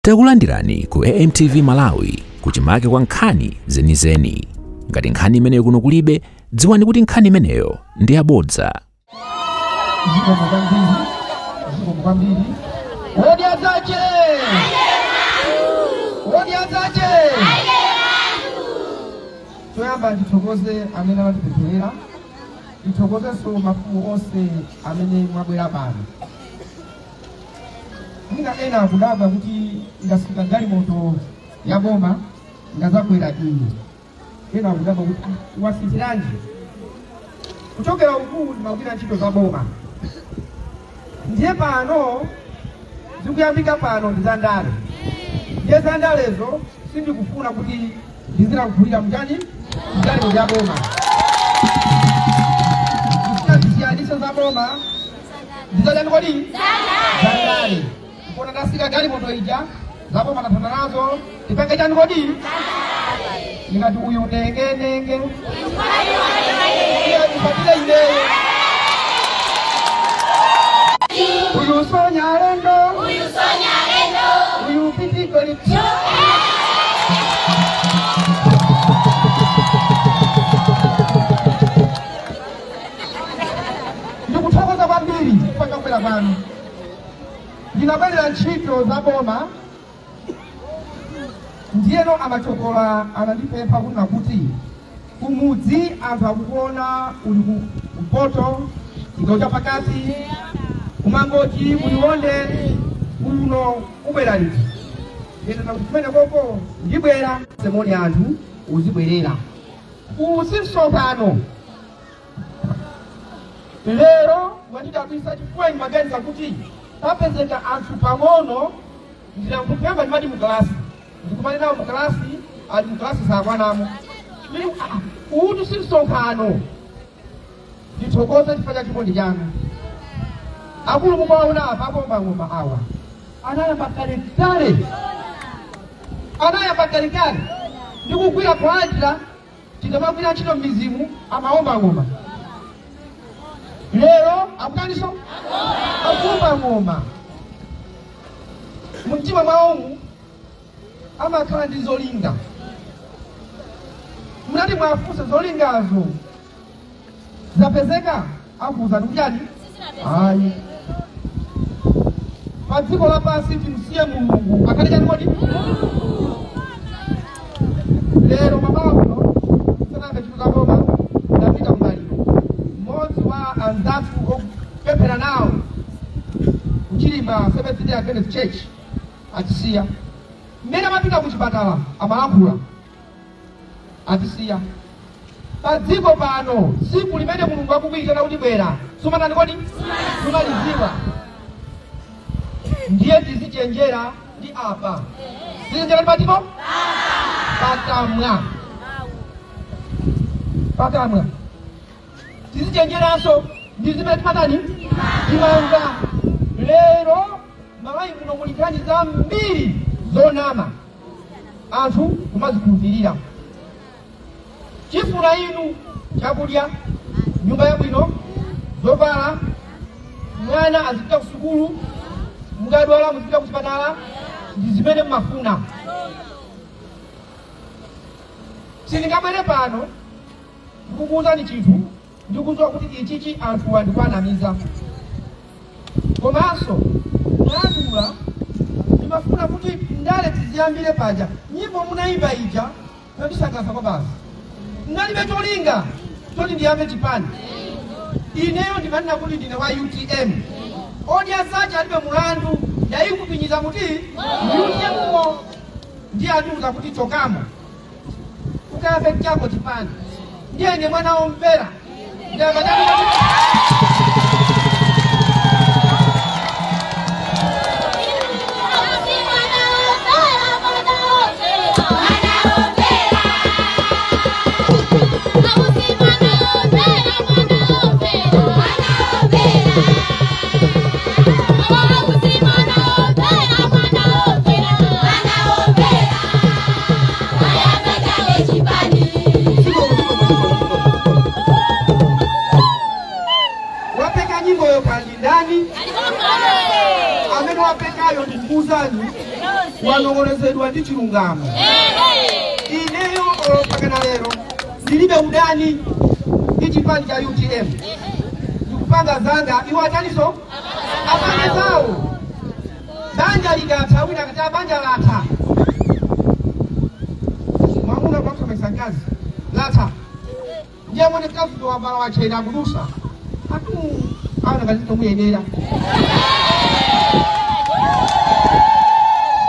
Takulandirani ku AMTV Malawi kuchimake kwa nkhani zenizeni. Ngati nkhani imeneyo kuno kulibe, dziwani kuti nkhani imeneyo ndi yabodza. Choyamba ndithokoze amene amatipempherera, ndithokozenso mafumu onse amene mwabwera pano. Mwina ena akudabwa kuti ndasika galimoto ya boma ndazakwera iyi. Ena akudabwa kuti wasinthiranji. Kuchokera uku ndimagwira ntchito za boma, ndiye pano zikuyambika pano ndi zandale. Ndiye zandalezo sindikufuna kuti ndizilankhulira mchani mgalimoto ya boma. Ndifuna ndisiyanise za boma ndizachani kodi zandale. Kona ndasika galimoto ija zaboma tathana nazo tipange chani kodi ndikati uyu nenge nenge iye ineyo uyu sonyalendo uyu pitikoli. Ndikuthokoza kwambiri chifukwa chakubwera kwanu. Ndinabwerera ntchito za boma, ndiyeno amachokola anandipempha kunena kuti kumudzi anthu akukuona uli kumpoto, chigawo chapakati, kumangochi, kuliwonde, kuno ubwera liti. Ndinena kuti kumene koko ndibwera semoni anthu uzibwerera. Usi msonkhano lero wandidabwisa chifukwa ndimaganiza kuti papezeka anthu pang'ono. Ndinakuyamba ndimati mukalasi, ndikumane nawo mukalasi, ali mukalasi sakwanamo. Utu si msonkhano. Ndithokoze chifukwa cha chikondi chanu. Akulu mukuwaona apa akomba ng'oma awa anayamba kalekale, anayamba kalekale ndikugwira kulanjira tikamagwira ntchito m'mizimu amaomba ng'oma. Lero akutaniso akumba ng'oma. Mumtima mwawomu amakhala ndi zolinga. Munati mwafunse zolingazo zapezeka, akuwuzani kuchani ayi. Pa dziko lapansi timsiye Mulungu akhale chani kodi. Lero mamawa kuno sanambe ntchito za boma ndapita kumaliro. Mmodzi wa anzathu okupemphera nawo kuchilimba Seventh Day Adventist Church atisiya. Mmene amapita kuchipatala amalankhula atisiya. Pa dziko pano tsiku limene Mulungu akukuyitana kuti bwera sumanani kodi sumaliziwa. Ndiye tizichenjera ndi apa, tizichenjera ndi patiko pakamwa, pakamwa. Tizichenjeranso ndi zimene timatani timamva. Lero Malawi kuno muli nkhani zambiri zonama, anthu kumazikhulupirira. Chifuna inu chakudya, nyumba yabwino, zovala, mwana azipita ku sukulu, mukadwala muzipita kuchipatala, ndi zimene mumafuna. Sindingabwere pano ndikukuwuzani chinthu ndikudziwa kuti ichichi anthu andikwanamiza. Komanso mwadula ndimafuna kuti ndale tiziyambire paja. Nyimbo munayimba ija yondisangalatsa kwabasi. Ndalibe cholinga choti ndiyambe chipani. Ineyo ndimanena kuti ndine wa UTM. Odya zake alibe mulandu yayikupinyiza kuti UTM mo ndiye andiuza kuti chokamo ukayambe chako chipani. Ndiye ine mwana womvera ndiyamba. Amene wapekayo ndikuuzani Wanong'onezedwa ndi chilungamo. Ineyo olopakana lero ndilibe udani ndi chipani cha UTM. Ndikupanga zanga iwo ataniso apange zawo. Banja likatha wina kati banja latha. Mwamuna kwakusomesa mkazi latha. Ndiye mwene kazi wabala wachena kudusa. Atu aona ngati muyenera.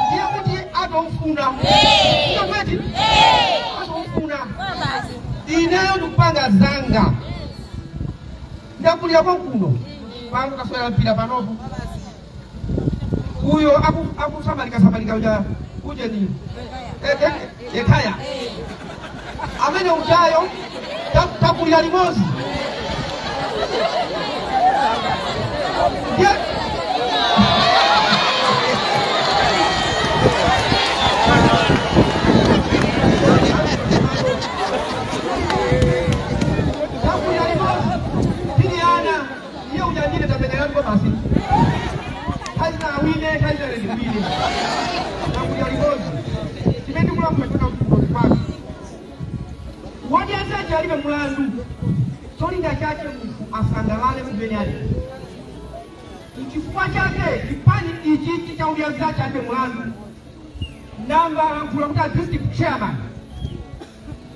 Ndiye kuti atomfuna. Ndiye kuti atomfuna. Ineyo ndikupanga zanga. Ndakulira konkuno. Pano kaswera mpira panopo. Uyo akusamalika samalika uja uje ni ekaya. Amene ujayo takulira limozi. Takulira limozi. Tiliana iye ujandile tapenyana kwa basi. Kazi wine kazi wine. Takulira limozi. Chimendi kula mkwetuna kwa. Wadi azaje alibe mulandu. Cholinga chake asangalale mbenyani. Chifukwa chake chipani ichi cha ulianza chake mulandu. Namba ankula kuta district chairman.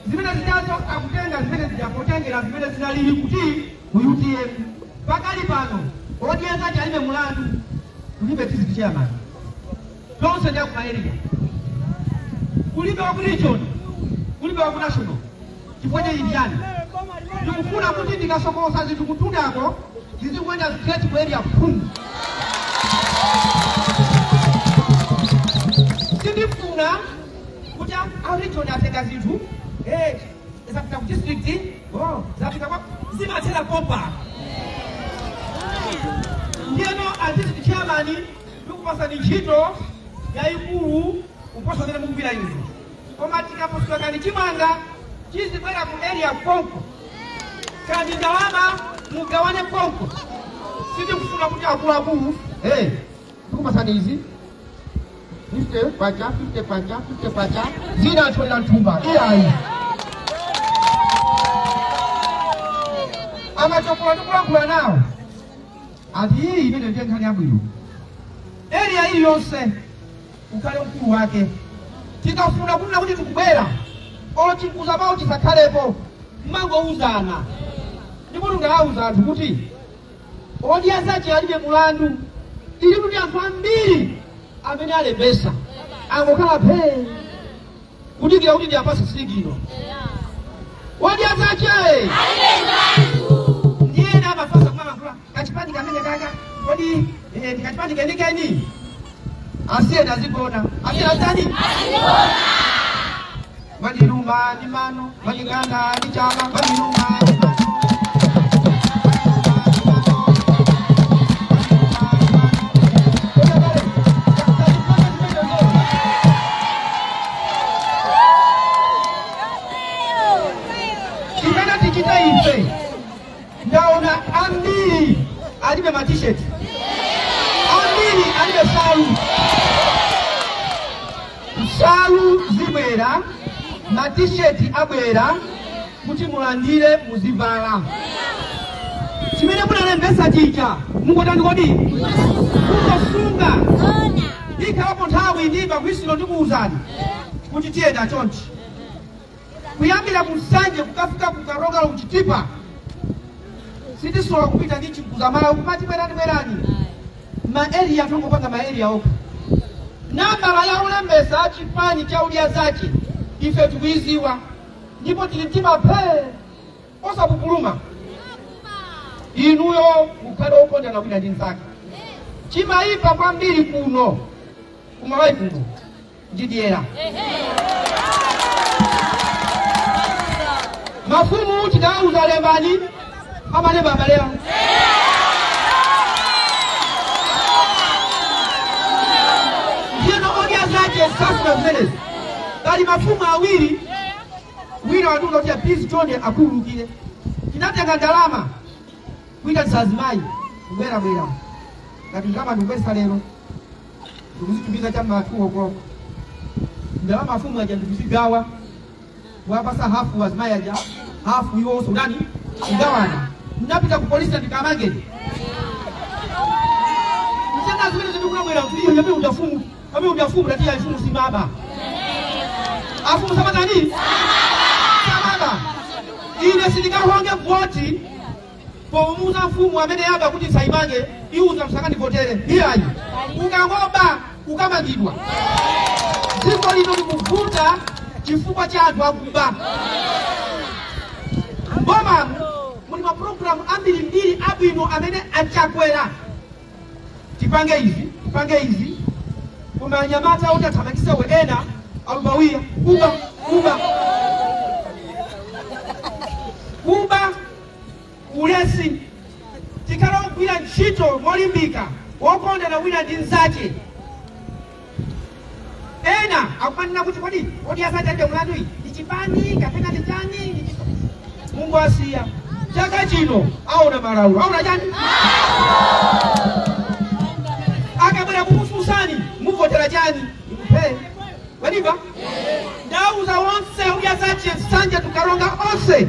Zimene zijazo akutenga zimene zijapotengera zimene zinalili kuti ku UTM. Pakali pano odianza chalibe mulandu kulibe district chairman. Tonse ndi ku area. Kulibe wa ku region, kulibe wa ku national. Chifukwa cha ndikufuna kuti ndikasokosa zinthu kutundako zizikuenda straight ku area 10. Sindifuna kuti a region atenga zinthu zapita ku district, zapita kwa zimathera kopa. Ndiyeno a district chairman ndikupasani ntchito yayikulu kuposa zimene mukugwira inu. Koma tikaposula kani chimanga chizibwera ku area konko. Kandi ndalama mugawane konko. Sindikufuna kuti akuluakulu ndikupasani izi 50 kwacha 50 kwacha 50 kwacha zina atholera nthumba iyayi. Amachokola ndikulankhula nawo ati iyi imene ndiye nkhani yabwino. Area iliyonse ukhale mkulu wake. Tikafuna kunena kuti tikubwera olo chikuza pawo chisakhalepo mmangouzana. Ndipo ndingawauza anthu kuti Odya Zake alibe mulandu. Ili kuti anthu ambiri amene alembesa angokhala phee kudikira kuti ndiyapase sigino. Odya Zake alibe mulandu. Ndiyena amafasa kumalankhula kachipani kamene kaka kodi ndikachipani kenikeni asiyena azigona asiyena azitani azigona. Mandiluma ni mano mandingana ni chama mandiluma ni mano. Ndaona ambiri alibe ma t-shirt, ambiri alibe salu. Salu zibwera, ma t-shirt abwera kuti mulandire muzivala. Chimene munalembesa chija mungotani kodi mungosunga ikhalapo nthawi ndimba kuisilo ndikuwuzani kuti tiyenda chonchi kuyambira kusanje kukafika kukarongalo kuchitipa. Sitisowa kupita ndi chikuza mawu kumati bwerani bwerani. Ma area tongopanga ma area okha. Nambala ya ulembesa chipani cha Odya Zake ife tikuiziwa ndipo tili mtima phee osapupuluma. Inuyo mukhale okondana wina ndi mnzake. Chimaipa kwambiri kuno kumawayi kuno ndidyera. Mafumu tidauza lembani amane babalea. Ndiyeno Odya Zake sasa mmelezi. Bali mafumu awiri wina waduka kuti please chonde akhululukire. Tinatenga ndalama kuita tsazimai kubwera bwera. Ngati ndalama ndikubwesa lero ndikuzitumiza cha matuwo koko. Ndalama afumu aja ndikuzigawa wapasa hafu azimayi aja hafu iwonso ndani kugawana. Ndapita ku polisi ndikamangeni mchana zimene zindikubwera iyo yabe ujafumu abe ujafumu tatiya ifumu simaba afumu sama nani samaba ine sindikahonge voti pomuza mfumu amene yaba kuti saimange iuza msakani votere iyayi ukangoba ukamangidwa. Dziko lino likuvuta chifukwa cha anthu akuba. Mboma muli mapulogalamu ambirimbiri abwino amene achakwera tipange izi tipange izi koma anyamata oti athamangisewe ena alubawiya kuba kuba kuba ulesi tikhala ogwira ntchito molimbika wokondana wina ndi mnzake. Ena akumanena kuti kodi odi asachaje mlandu iyi ndi chipani kapena ndi chani. Mungu asiya chaka chino aona malaulo aona chani akabwera kukufunsani muvotera chani ikupe wadiva ndauza wonse uyazache nsanja tukalonga onse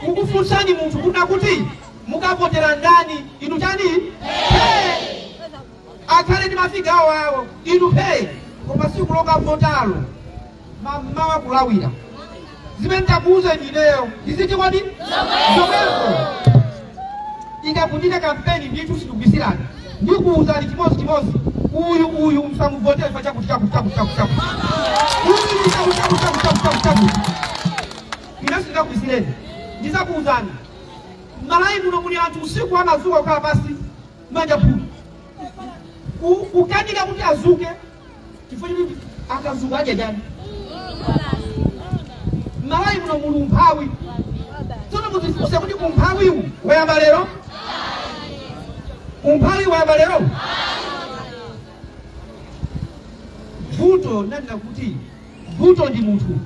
kukufunsani munthu kuna kuti mukavotera ndani inu chani akhale ndi mafiga awo awo inu pe koma siku lokavotalo mamawa kulawira zimene ndakuuza ineyo ndiziti kwadi zomwezo. Ikakundika kampeni ndithu sindikubisirani ndikuuzani chimozi chimozi uyu uyu msamuvotera chifukwa chakuti chakuti chakuti chakuti chakuti uyu chakuti chakuti chakuti chakuti chakuti ine sindikakubisireni ndizakuuzani. Malayi muno muli anthu usiku amazuka kukhala pasi manja phulu kukanika kuti azuke chifukwa chikuti akazuka adya chani. Malayi muno muli umphawi tsono muzifunse kuti umphawiwu wayamba lero umphawi wayamba lero. Vuto nanena kuti vuto ndi munthu.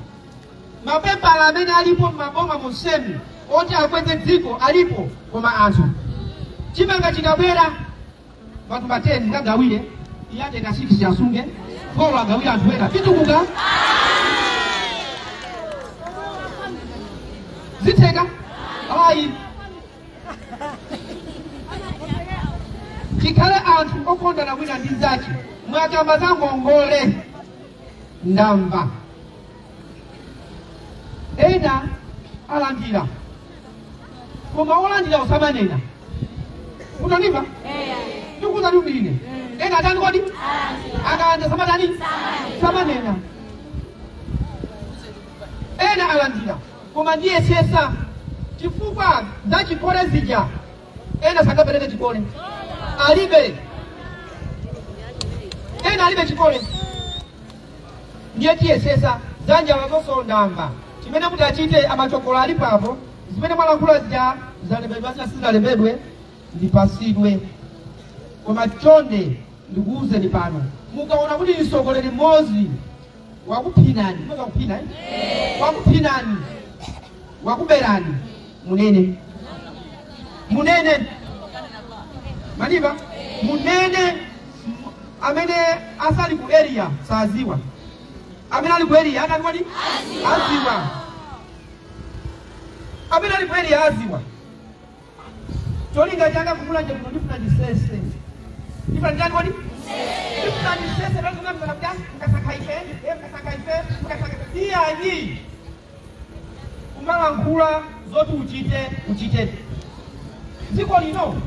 Mapepala amene alipo m'maboma monsemi oti akweze dziko alipo koma anthu chimanga chikabwera vanthu bateni ngagawire iye atenga 6 asunge 4 agawire anthu ena pitukuka zitheka ayi tikhale anthu okondana wina ndi mnzake. Mwakamba za ngongole ndamva ena alandira koma olandira usamanena utaniva ndikuza ndine ena atani kodi akaanda samatani samanena ena alandira koma ndiye sesa chifukwa za chikole zija ena sakapereke chikole alibe ena alibe chikole ndiye tiye sesa zanja wazoso ndamba chimene kuti achite amachokola ali papo zimene mwalankhula zija zalembedwa sizalembedwe ndipasidwe koma chonde ndikuwuzeni pano mukaona kuti mtsogoleri mmodzi wakuphinani wakuphina wakuphinani wakuberani munene munene maniva munene amene asali ku area saziwa amene ali ku area anani aziwa amene ali ku area aziwa cholinga changa kumulanje kuno ndifuna ndisese ndifuna ndani kodi ndifuna ndisese ndazunga mkasaka ife mkasaka ife mkasaka iyayi kumalankhula zoti uchite uchite dziko lino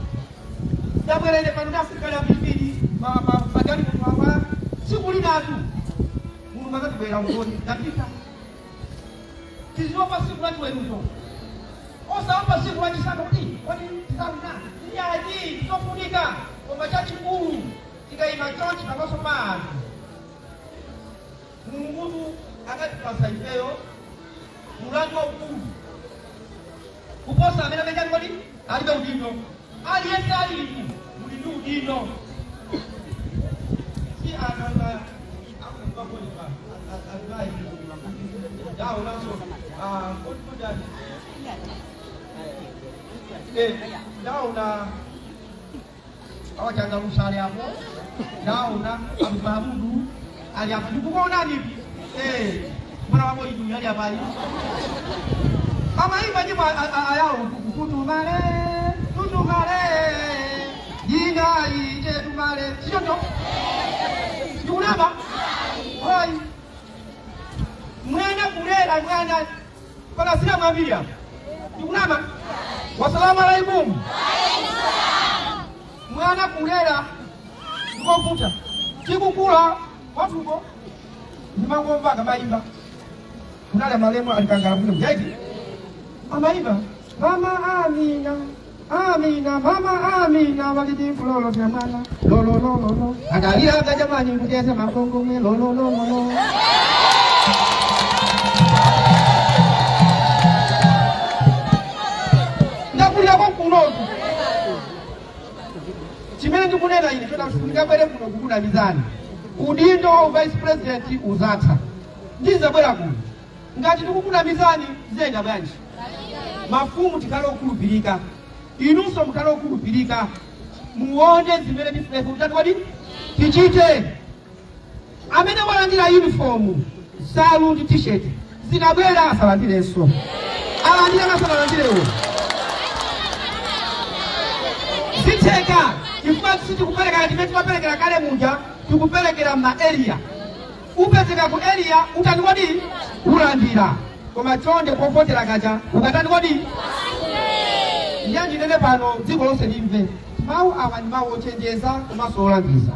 ndabwerere pano ndasikali ambirimbiri magari mutwawa tsiku linatu mulungu akatibwera ungoni ndapita tiziopa tsiku lachiweruzo osaopa tsiku lachisanu kuti kodi tisamuna iyayi tizofunika koma chachikulu tikayima chonchi pamaso pa anthu mulungutu akatipasa ifeyo mulandu waukulu kuposa amene amene kodi alibe udindo aliyense alipo muli ndi udindo si anthu akubakolika azimayi ndaonanso kodi ndaona awachangalusali apo ndaona abumahamudu ali apo ndikukuonani Mwana wako idu yali abayi. Amaimba nyimbo ayawo kutumale, tutumale. Yinga ije tumale. Sicho? Ndikunama? Hai. Mwana kulera mwana kana sina mwambia. Ndikunama? Wasalamu alaikum. Mwana kulera ndikovuta. Tikukula watuko ndimangomva kamaimba. Kunale malemo alikangala kuno jaiki. Amaimba mama Amina. Amina mama Amina walidi fulolo vya mwana lo lo lo lo akalira jamani kujeza makongo me lo lo lo lo. Ndakulira kwa kunoku chimene ndikunena ine chota ndikabwere kuno kukuna mizani udindo wa vice president uzatha ndizabwera kuno ngati ndikukuna mizani zenda bwanji mafumu tikalo okhulupirika inunso mukhale okhulupirika muone zimene tifuna tichite. Amene walandira uniform salu ndi t-shirt zikabwera asalandirenso alandire masalandirewo zitheka chifukwa sitikuperekera chimene timaperekera kale muja tikuperekera ma area upezeka ku area utani kodi ulandira koma chonde povotera kaja ukatani kodi nyanji nene pano dziko lonse limve mawu awa ndi mawu ochenjeza komanso olangiza.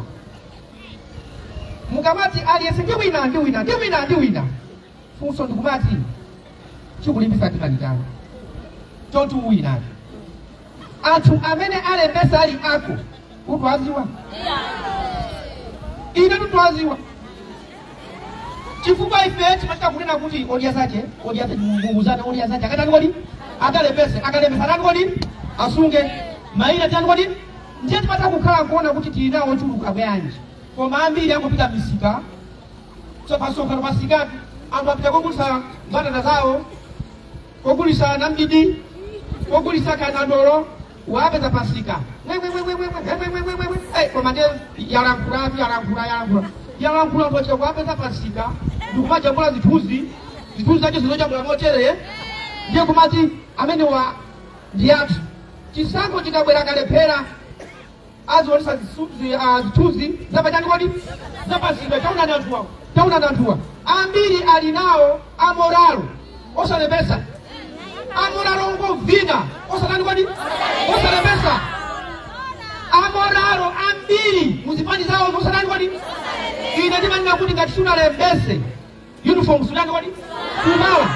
Mukamati aliyense ndi wina ndi wina ndi wina ndi wina funso ndikumati chikulimbisa timanikana chonti uwinani anthu amene alembesa ali ako utwaziwa ine tutwaziwa chifukwa ife timachita kunena kuti odya zache munguzana odya zache akatani kodi akalembese akalembesa atani kodi asunge maina tani kodi ndiye tipata kukhala nkuona kuti tili nawo ochuluka bwanji koma ambiri angopita misika tsopasonkhano pasikatu anthu apita kogulisa mbatata zawo kogulisa namdidi kogulisa kanandolo wapeza pasika koma ndiye yalankhula yalankhula ndochita kuwapeza pasika ndikumajambula zithunzi zithunzi zacho zinojambula motere ndiye kumati amene wa ndi athu chisankho chikabwera kalephera azionesa zithunzi zapachani kodi zapasika taunani anthuwa taunani anthuwa ambiri ali nawo amoralo osalembesa amoralo ngovina osalani kodi osalembesa amoralo ambiri muzipani zawo osalani kodi ine ndimanena kuti ngati sunalembese uniform sunani kodi sumawa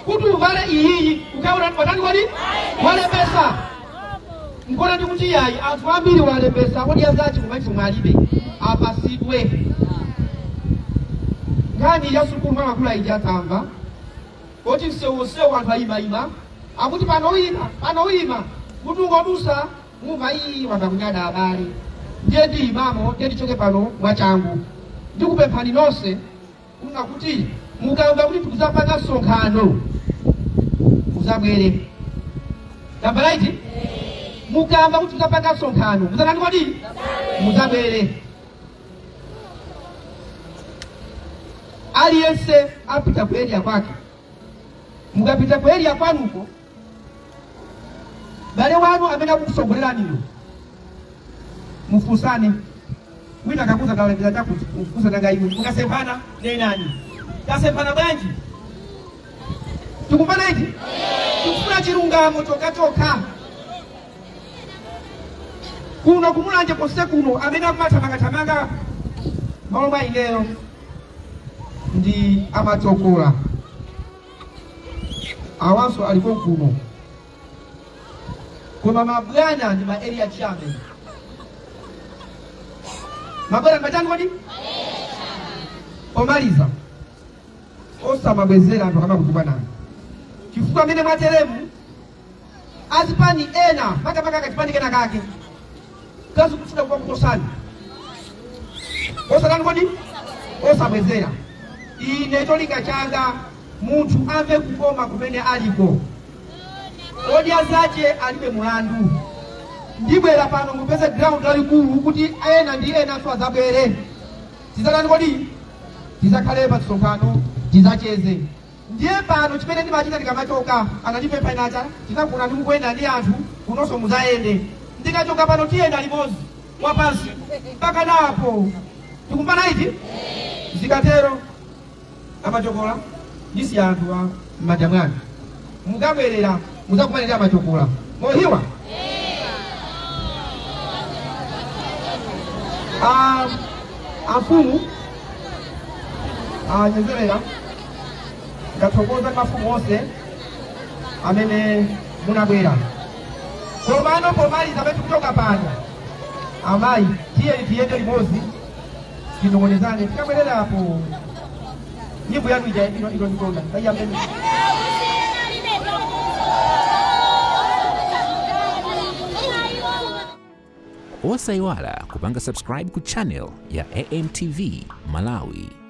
kuti uvale iyiyi ukaona watani kodi walembesa nkona ndikuti yayi anthu ambiri walembesa kodi azachi kumaitso mwalibe apasidwe nkhani ya sukulu mwamakula ija atamva kuti msewusewu anthu ayimayima akuti pano uyima kuti ungodusa mumva iyi wamba kunyada abale ndiye ndiyimamo ndiye ndichoke pano mwachangu ndikupemphani nonse kuna kuti mukamva kuti tikuzapanga msonkhano muzabwere tambalaiti mukamba kuti tikuzapanga msonkhano muzatani kodi muzabwere aliyense apita ku area kwake mukapita ku area kwanuko bale wanu amene akukusogoleraniyo mufunsane wina akakuza kalembera chakuti mufunsane nanga iwe mukasemphana nenani tasemphana bwanji tikumvana iti tikufuna chilungamo chokachokha kuno kumulanje konse kuno amene akumathamangathamanga malo mwa ineyo ndi amatsokola awanso aliko kuno koma mabwana ndi ma area chairman mabwana machani kodi omaliza osamabwezera anthu akamakutubwanani chifukwa amene mwateremu azipani ena makapaka kachipani kena kake kazikufuna kukwakutosani osatani kodi osabwezera ine cholinga changa munthu amve kukoma kumene aliko odya zache alibe mulandu ndibwera pano mupeze ground lalikulu kuti ena ndi ena so azabwere tizatani kodi Tizakhale pa msonkhano, tizacheze. Ndiye pano chimene ndimachita ndikamachoka, anandipempha inacha, tinakuna ndikuyenda ndi anthu, kunonso muzayende. Ndikachoka pano tiyenda limodzi wapansi mpaka napo. Tikumbana iti? Zikatero amachokola ndisi anthu a m'manja mwanu. Mukabwerera muzakumanira amachokola. Mohiwa? Amfumu anyezerera ndathokoza mafumu onse amene munabwera. Komano pomaliza pamene tikuchoka pano, amayi tiyeni tiyende limodzi tinong'onezane tikabwererapo. Nyimbo yanu ija ino ndikonda kaiyambeni. Osayiwala kupanga subscribe ku channel ya AMTV Malawi.